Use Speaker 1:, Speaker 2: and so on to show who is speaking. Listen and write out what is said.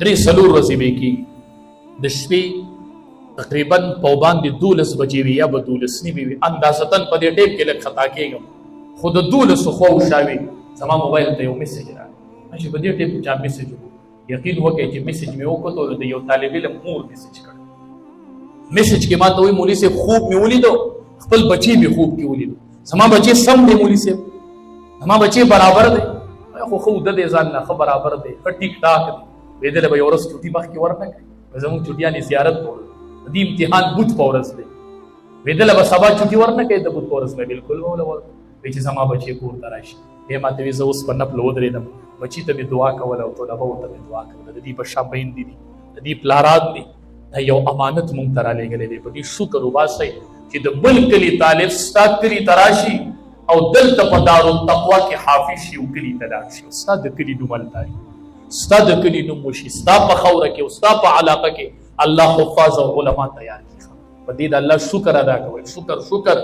Speaker 1: درې څلور ورځې به کېږي. د شپې تقریبا په باندې 12 بجې وي یا به 12 نیمې وي، اندازتاً په دې ټیم کې لږ خطا کېږم، خو د 12 خواوشا وي. زما موبایل ته یو میسج راغی چې په دې ټیم کې چا میسج وکړو. یقین وکړئ چې میسج مې وکتو نو د یو طالب علم مور میسج کړ. میسج کې ما ته وایي مولوي صاحب خوب مې ولیدو، خپل بچی مې خوب کې ولیدو، زما بچی سم دی مولوي صاحب، زما بچی برابر دی، خو ښه اوده دی، ځان نه ښه برابر دی، ښه ټیک ټاک دی. ویدله به یو ورځ چوټي مخکې ورنه کړي، زموږ چوټیانې زیارت په ورځ، د دې امتحان بوت په ورځ دی، ویدله به سبا چوټي ورنه کړي د بوت په ورځ. مې بالکل وله ورکړه چې زما بچی کور ته راشي. بیا ما ته وایي زه اوس په نفل ودرېدم، بچي ته مې دعا کوله او طلبه ته مې دعا کوله. د دې په شا میندې دي، د دې پلاران دي، دا یو امانت مونږ ته رالیږلی دی. په دې شکر وباسئ چې د بل کلي طالب ستا کلي ته راشي او دلته په دارالتقوا کې حافظ شي او کلي ته لاړ شي، ستا د کلي نوم هلته، ستا د کلي نوم وشي، ستا په خاوره کې او ستا په علاقه کې الله حفاظ او علما تیار کړي. په دې د الله شکر ادا کوئ. شکر شکر.